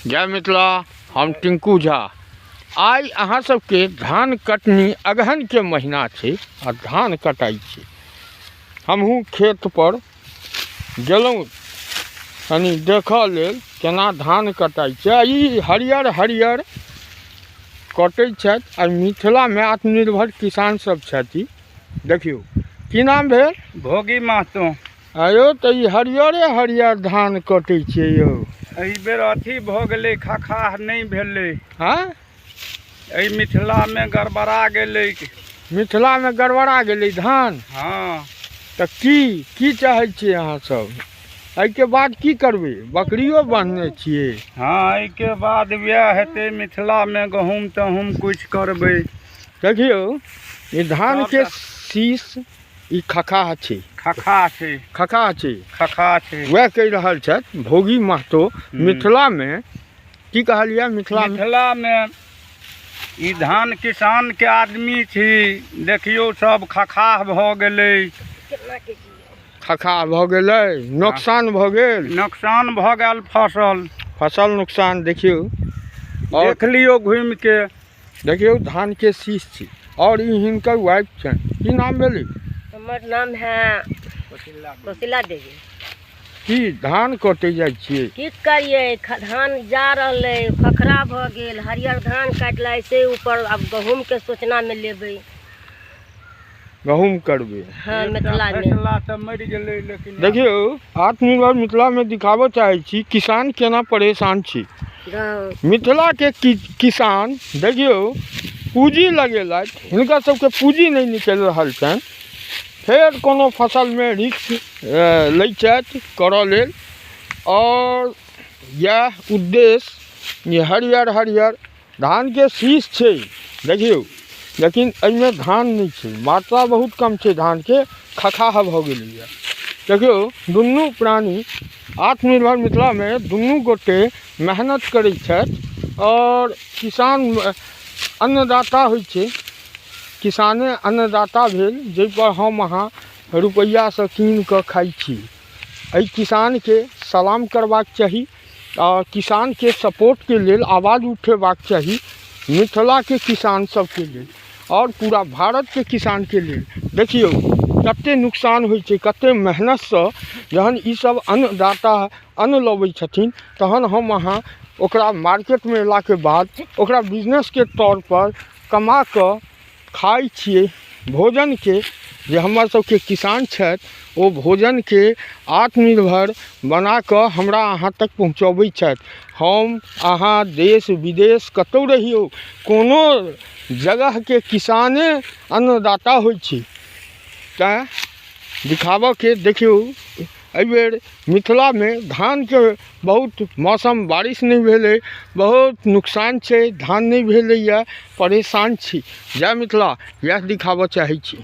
जय मिथिला। हम टिंकू झा। आइ अहाँ सबके धान कटनी अगहनके महीना छै आ धान कटाइ छै। हमहूँ खेत पर गेलहुँ कनि देखऽ लेल केना धान कटाइ छै। आ ई हरियर हरियर कटै छथि आ मिथिलामे आत्मनिर्भर किसान सब छथि। देखियौ की नाम भेल? भोगी महतो। आयौ तऽ ई हरियरे हरियर धान कटै छियै यौ। एहि बेर अथी भऽ गेलै, खखाह नहि भेलै। हँ, एहि मिथिलामे गड़बड़ा गेलै। मिथिलामे गड़बड़ा गेलै धान। हँ। तऽ की की चाहै छियै अहाँ सब? एहिके बाद की करबै? बकरियो बन्हने छियै। हँ, एहिके बाद वएह हेतै, मिथिलामे गहूँम तहूम किछु करबै। देखियौ ई धानके शीश ई खखाह छै। खखा छै। खखाह छै। खखा छै। वएह कहि रहल छथि भोगी महतो। मिथिलामे की कहलियै? मिथिला मिथिलामे ई धान किसानके आदमी छी, देखियौ सब खखाह भऽ गेलै। खखाह भऽ गेलै, नोकसान भऽ गेल। नोकसान भऽ गेल फसल। फसल नुकसान देखियौ। आओर देख लियौ घुमिके। देखियौ धानके शीश छी। आओर ई हिनकर वाइफ छनि। की नाम भेलै? हमर नाम है कोशिला देवी। की धान कटै जाइ छियै? की करियै, धान जा रहलै, खखरा भऽ गेल। हरियर धान काटि ऐसे ऊपर आब गहूँमके सोचनामे लेबै। गहूँम करबै। हँ, मिथिलामे फैसला तऽ मरि गेलै, लेकिन देखियौ आत्मनिर्भर मिथिलामे दिखाबऽ चाहै छी किसान केना परेशान छी। मिथिलाके किसान देखियौ पूँजी लगेलथि, हिनकर सबके पूँजी नहि निकलि रहल छनि। फेर कोनो फसलमे रिस्क लै छथि करऽ लेल। आओर इएह उद्देश्य जे हरियर हरियर धानके शीश छै देखियौ, लेकिन एहिमे धान नहि छै, मात्रा बहुत कम छै धानके, खखाह भऽ गेलैए। देखियौ दुनू प्राणी आत्मनिर्भर मिथिलामे दुनू गोटे मेहनत करै छथि। आओर किसान अन्नदाता होइ छै, किसाने अन्नदाता भेल, जाहिपर हम अहाँ रुपैआसँ कीन कऽ खाइ छी। एहि किसानके सलाम करबाक चाही आओर किसानके सपोर्टके लेल आवाज उठेबाक चाही मिथिलाके किसान सबके लेल आओर पूरा भारतके किसानके लेल। देखियौ कते नुकसान होइ छै, कते मेहनतसँ जहन ईसब अन्नदाता अन्न लबै छथिन, तहन हम अहाँ ओकरा मार्केटमे अयलाके बाद ओकरा बिजनेसके तौरपर कमा कऽ खाइ छियै। भोजनके जे हमर सबके किसान छथि ओ भोजनके आत्मनिर्भर बनाकऽ हमरा अहाँ तक पहुँचबै छथि। हम अहाँ देश विदेश कतहु रहियौ, कोनो जगहके किसाने अन्नदाता होइ छै। तैँ दिखाबऽके देखियौ एहिबेर मिथिलामे धानके बहुत मौसम बारिश नहि भेलै, बहुत नुकसान छै, धान नहि भेलैए, परेशान छी। जय मिथिला, इएह दिखाबऽ चाहै छी।